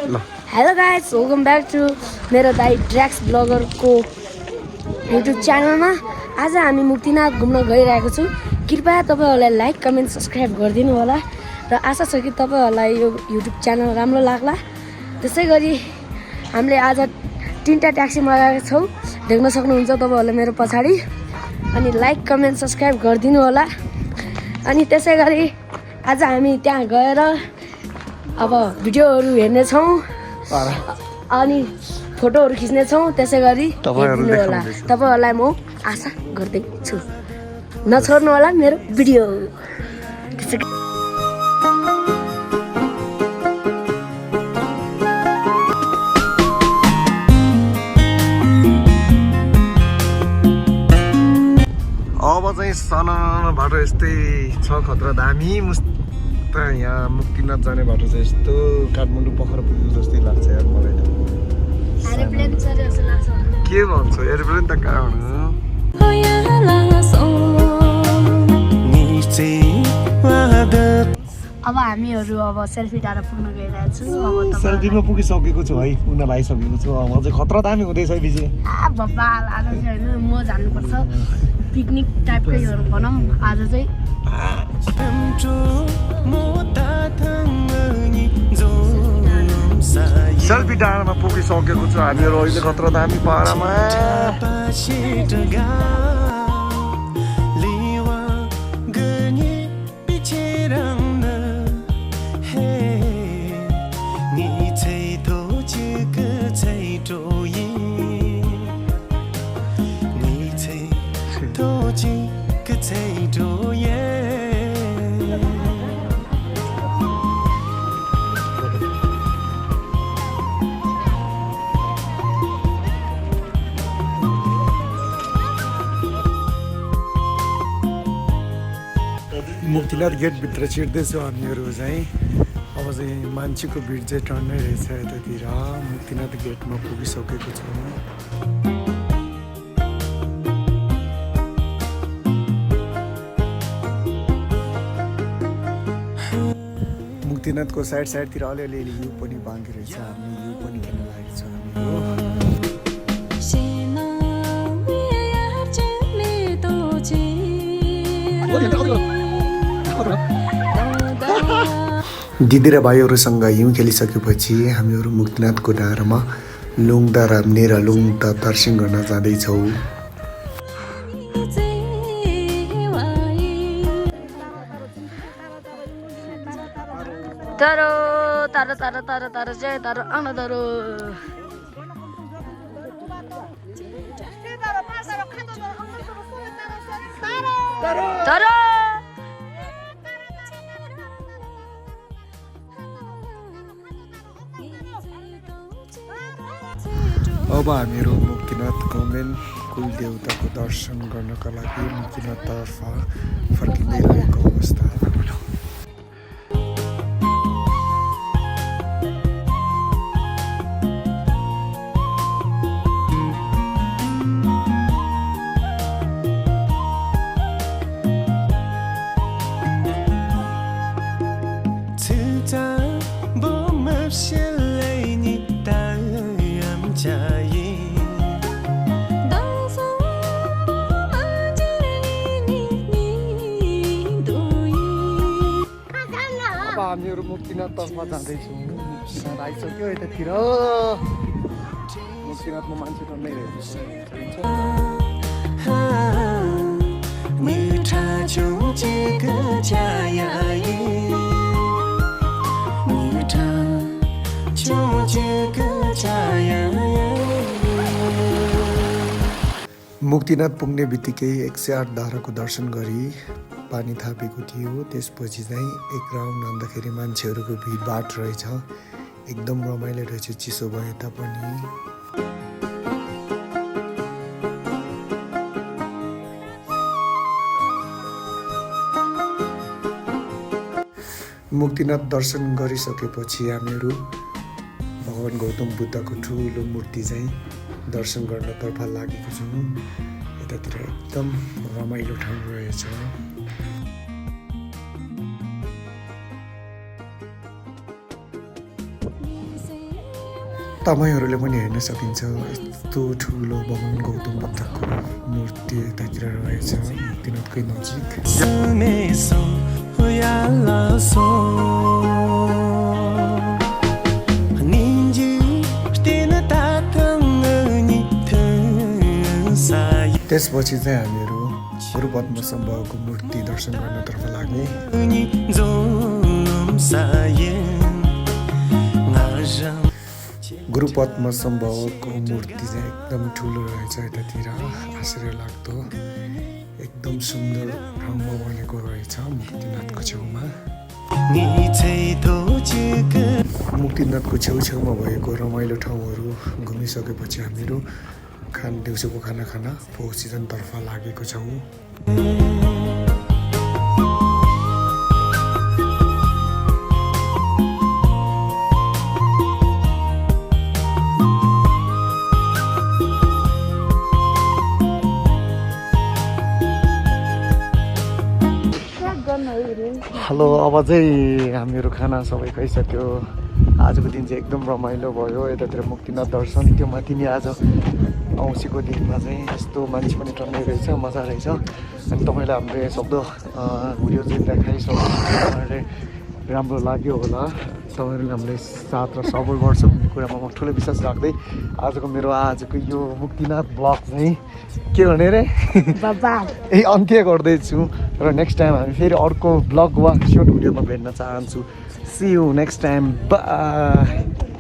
Hello guys welcome back to मेरो दाइ ड्र्याक्स ब्लगरको YouTube च्यानलमा। आज हामी मुक्तिनाथ घुम्न गइरहेको छु। कृपया तपाईहरुलाई लाइक कमेन्ट सब्स्क्राइब गरिदिनु होला र आशा छ कि तपाईहरुलाई यो युट्युब च्यानल राम्रो लाग्ला। त्यसैगरी हामीले आज 3टा ट्याक्सी मगाएका छौं, देख्न सक्नुहुन्छ तपाईहरुले मेरो पछाडी। अनि लाइक कमेन्ट सब्स्क्राइब गरिदिनु होला। अनि त्यसैगरी आज हामी त्यहाँ गएर अब भिडियोहरु हेर्ने छौं अनि फोटोहरु खिच्ने छौं। त्यसैगरी तपाईहरुलाई म आशा गर्दै छु, नछोड्नु होला मेरो भिडियो। अब चाहिँ सानो बाटो यस्तै छ, खतरा दामी यहाँ मुक्तिनाथ जाने बाटो चाहिँ यस्तो काठमाडौँ पखर पुगेको जस्तै लाग्छ यार मलाई त। एरोप्लेन चढे जस्तो लाग्छ। के भन्छ एरोप्लेन त कहाँ हुनु। अब हामीहरु सेल्फी डाँडा पुग्न गइरहेको छु। अब सेल्फीमा पुगिसकेको छु है, पुग्न लागिसकेको छु। अझै खतरा दामी हुँदैछ है बिचे। बब्बाल आज चाहिँ हैन म जान्नुपर्छ, पिकनिक टाइपकैहरु भनौं आज चाहिँ। सेल्फी डाँडामा पुगिसकेको छु हामीहरु अहिले खतरा दामी पाहाडमा। मुक्तिनाथ गेटभित्र छिर्दैछौँ हामीहरू चाहिँ। अब चाहिँ मान्छेको भिड चाहिँ टन्नै रहेछ यतातिर। मुक्तिनाथ गेटमा पुगिसकेको छौँ। मुक्तिनाथको साइडतिर अलिअलि यु पनि बाँकी रहेछ, हामी यु पनि खेल्न लागेको छ हामीहरू। दिदी र भाइहरूसँग हिउँ खेलिसकेपछि हामीहरू मुक्तिनाथको डाँडामा लुङदा राम्ने र लुङदा दर्शन गर्न जाँदैछौँ। तारो तारो तारो तारो तारो जय तारो आना तारो। तारो अब हामीहरू मुक्तिनाथको मेन कुल देवताको दर्शन गर्नका लागि मुक्तिनाथतर्फ फर्किँदै रहेको अवस्था। हामीहरू मुक्तिनाथतर्फ जाँदैछौँ। मुक्तिनाथ आइसक्यो यतातिर। मुक्तिनाथमा मान्छे टन्नै रहेछ। मुक्तिनाथ पुग्ने बित्तिकै 108 धाराको दर्शन गरी पानी थापेको थियो। त्यसपछि चाहिँ एक राउन्ड आउँदाखेरि मान्छेहरूको भिडभाड रहेछ, एकदम रमाइलो रहेछ चिसो भए तापनि। मुक्तिनाथ दर्शन गरिसकेपछि हामीहरू भगवान गौतम बुद्धको ठुलो मूर्ति चाहिँ दर्शन गर्नतर्फ लागेको छौँ। यतातिर एकदम रमाइलो ठाउँ रहेछ। तपाईँहरूले पनि हेर्न सकिन्छ यस्तो ठुलो भगवान् गौतम बुद्धको मूर्ति यतातिर रहेछ मुक्तिनाथकै नजिक त्यसपछि चाहिँ हामीहरू गुरु पद्मसम्भवको मूर्ति दर्शन गर्नतर्फ लाग्ने गुरु पद्मसम्भवको मूर्ति चाहिँ एकदम ठुलो रहेछ यतातिर आश्चर्य लाग्दो एकदम सुन्दर ठाउँमा बनेको रहेछ मुक्तिनाथको छेउमा मुक्तिनाथको छेउछेउमा भएको रमाइलो ठाउँहरू घुमिसकेपछि हामीहरू दिउँसोको खाना खान फोर सिजनतर्फ लागेको छौँ। हेलो अब चाहिँ हामीहरू खाना सबै खाइसक्यो आजको दिन चाहिँ एकदम रमाइलो भयो यतातिर मुक्तिनाथ दर्शन त्यो माथि नि आज औँसीको दिनमा चाहिँ यस्तो मान्छे पनि टन्नै रहेछ मजा रहेछ अनि तपाईँलाई हाम्रो सक्दो भिडियो चाहिँ देखाइसक्यो तपाईँहरूले राम्रो लाग्यो होला तपाईँहरूले हामीले साथ र सपोर्ट गर्छ भन्ने कुरामा म ठुलो विश्वास राख्दै आजको यो मुक्तिनाथ ब्लग चाहिँ के भने रे यही अन्त्य गर्दैछु र नेक्स्ट टाइम हामी फेरि अर्को ब्लग वा सर्ट भिडियोमा भेट्न चाहन्छु see you next time by.